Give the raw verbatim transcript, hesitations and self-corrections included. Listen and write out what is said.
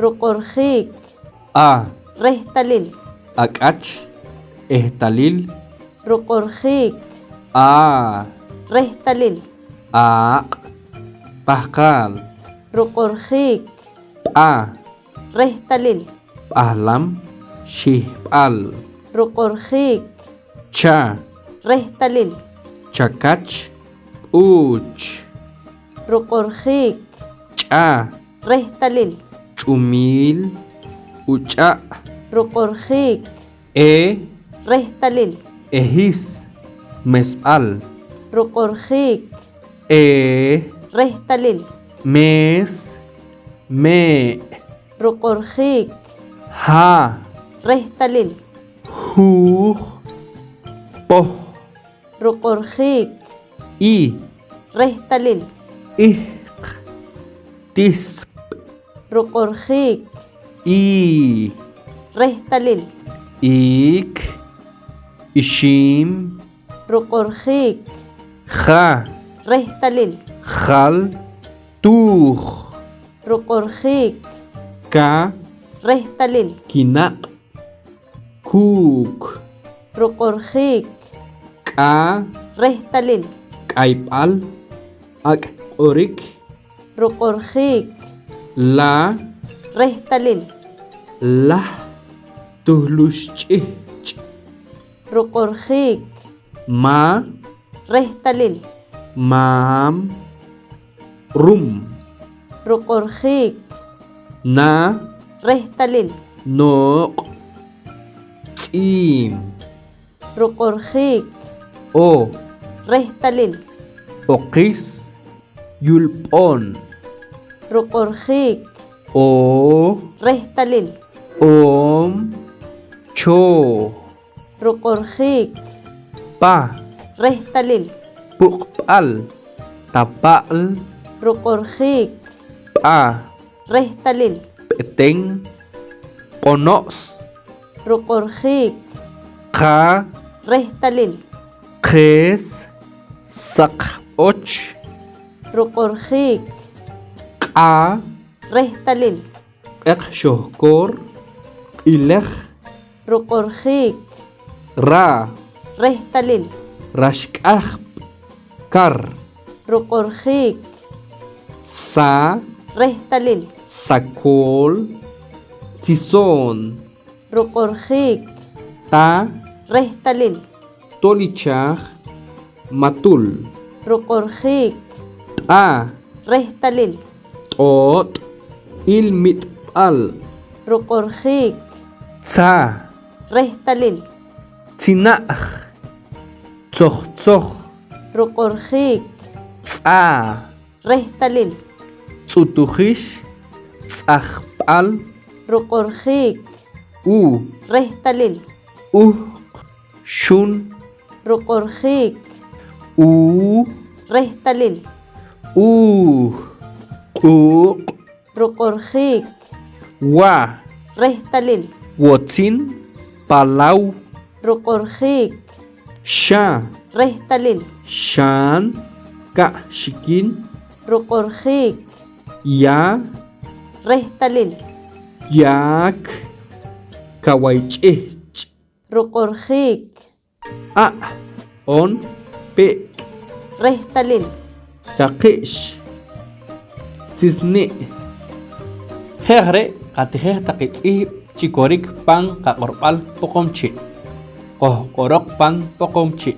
Ruq'orjiik. A. Rehtalil. Ak'ach. Ehtalil. Ruq'orjiik. A. Rehtalil. Aaq'. Pahqaal. Ruq'orjiik. P'a. Rehtalil. P'ahlam. Xihp'al. Ruq'orjiik. Cha. Rehtalil. Chakach. P'uch. Ruq'orjiik. Ch'a. Rehtalil. Ch'umiil. Uch'a'. Ruq'orjiik. E. Rehtalil. Ehis. Mesb'al. Ruq'orjiik. E. Rehtalil. Mees. Mee'. Ruq'orjiik. Ha. Rehtalil. Huuj. Poh. Ruq'orjiik. I. Rehtalil. Ihq. Tisp. Ruq'orjiik. I. Rehtalil. Iik. Ixiim. Ruq'orjiik. Ja. Rehtalil. Jal. Tuuj. Ruq'orjiik. Ka. Rehtalil. Kinaq'. Kuuk. Ruq'orjiik. K'a. Rehtalil. K'ayb'al. Ak' q'orik. Ruq'orjiik. La. Rehtalil. Lah. Tuhlux ch'ihch'. Ruq'orjiik. Ma. Rehtalil. Maam. Rum. Ruq'orjiik. Na. Rehtalil. Nooq'. Tz'iim. Ruq'orjiik. O. Rehtalil. Oqis. Yulb'oon. Ruq'orjiik. Oo. Rehtalil. Oom. Choo. Ruq'orjiik. Pa. Rehtalil. Puq'b'al. Tapa'l. Ruq'orjiik. P'a. Rehtalil. P'eten. Q'ono's. Ruq'orjiik. Qa. Rehtalil. Qees. Saq och. Ruq'orjiik. Q'a. Rehtalil. Q'eq xohkoor. Q'ilej. Ruq'orjiik. Ra. Rehtalil. Raxk'ajp. Kar. Ruq'orjiik. Sa. Rehtalil. Sakool. Sisoon. Ruq'orjiik. Ta. Rehtalil. Tolichaaj. Matul. Ruq'orjiik. T'a. Rehtalil. T'oot'. Ilmit'b'al. Ruq'orjiik. Tza. Rehtalil. Tzina'j. Tzojtzoj. Ruq'orjiik. Tz'a. Rehtalil. Tz'utujix. Tz'ajb'al. Ruq'orjiik. U. Rehtalil. Uhq. Xun. Ruq'orjiik. U. Rehtalil. Uuh. Q'uuq'. Ruq'orjiik. Wa. Rehtalil. Wotzin. Palaw. Ruq'orjiik. Xa. Rehtalil. Xaan. Ka' xikin. Ruq'orjiik. Ya. Rehtalil. Yaak. Kaway ch'ihch'. Ruq'orjiik. A', on, pe'. Rehtalil. Kaqi'x. Tzisni'. Je' aj re', qatijej taq i tz'ihb' chi korik pan qaq'orb'al Poqomchi'. Qojq'oroq pan Poqomchi'.